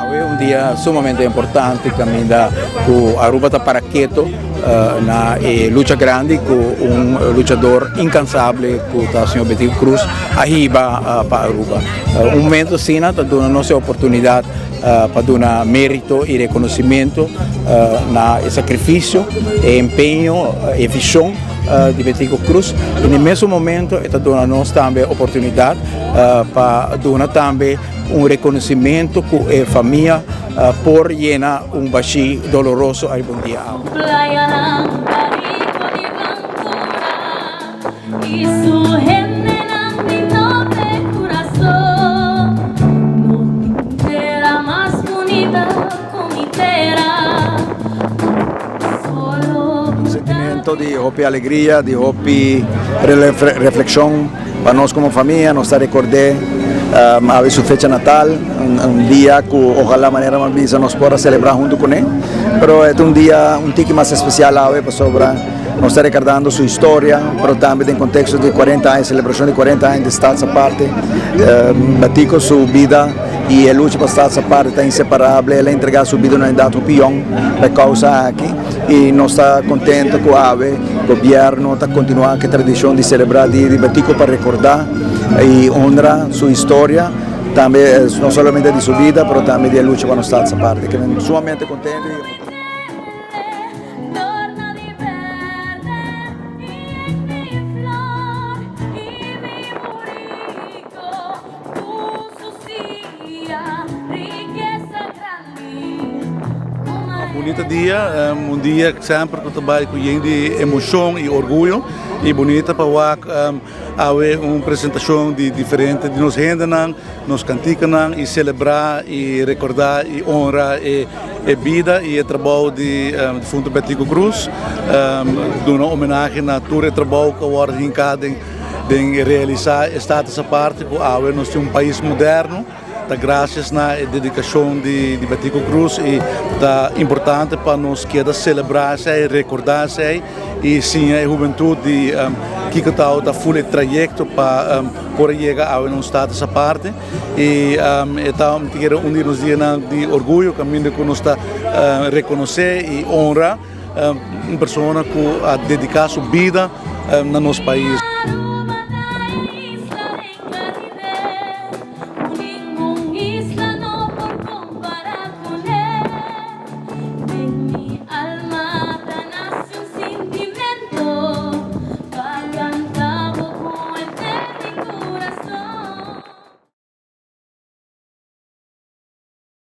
Awe un dia sumamente importante caminda cu Aruba ta para keto na e lucha grandi cu un luchador incansable cu ta señor Betico Croes a hiba pa Aruba. Un momento asina ta duna nos e oportunidad pa duna merito y reconocimento na e sacrificio, e empeño, e vision di Betico Croes y na e mesun momento e ta duna nos tambe oportunidad pa duna tambe un reconocimento cu e famia por yena un bashi doloroso ariba un dia awe. Un sentimiento di hopi alegria, di hopi reflexion pa nos como famia, nos ta record'é awe su fecha natal, un dia cu ojalá manera mi a bisa nos por a celebra hunto cune, pero e ta un dia un tiki mas especial awe pasobra nos ta recordando su historia, pero tambe den contexto di cuarenta aña, celebracion di cuarenta aña di Staats Aparte, Betico su bida y e lucha pa Staats Aparte ta inseparable, el a entrega su bida na un edad hopi yong pa e causa aki y nos ta contento cu awe gobierno ta continua cu e tradicion di celebra Dia di Betico pa recorda y honra su historia, tambe no solamente di su bida pero tambe di e lucha pa nos Staats Aparte. Sumamente contento y. Bunita dia, un dia semper ku ta bai ku yen di emocion y orguyo y bunita pa wak awe un presentacion di diferente di nos hendenan, nos kantikanan y celebra y recorda y honra e bida y e trabou di difunto Betico Croes, duna homenahe na tur e trabou ku a wòrdu hinká den. Den realisá e status aparte ku awe nos tin un pais moderno ta grasias na e dedikashon di Betico Croes i ta importante pa nos keda selebrá esei, rekordá esei i siña e hubentut di kiko ta ta ful e trayekto pa por a yega awe na un status aparte i e ta mi ta kere un di nos dianan di orguyo kaminda ku nos ta rekonosé i honra. Un persona ku a dediká su bida na nos pais.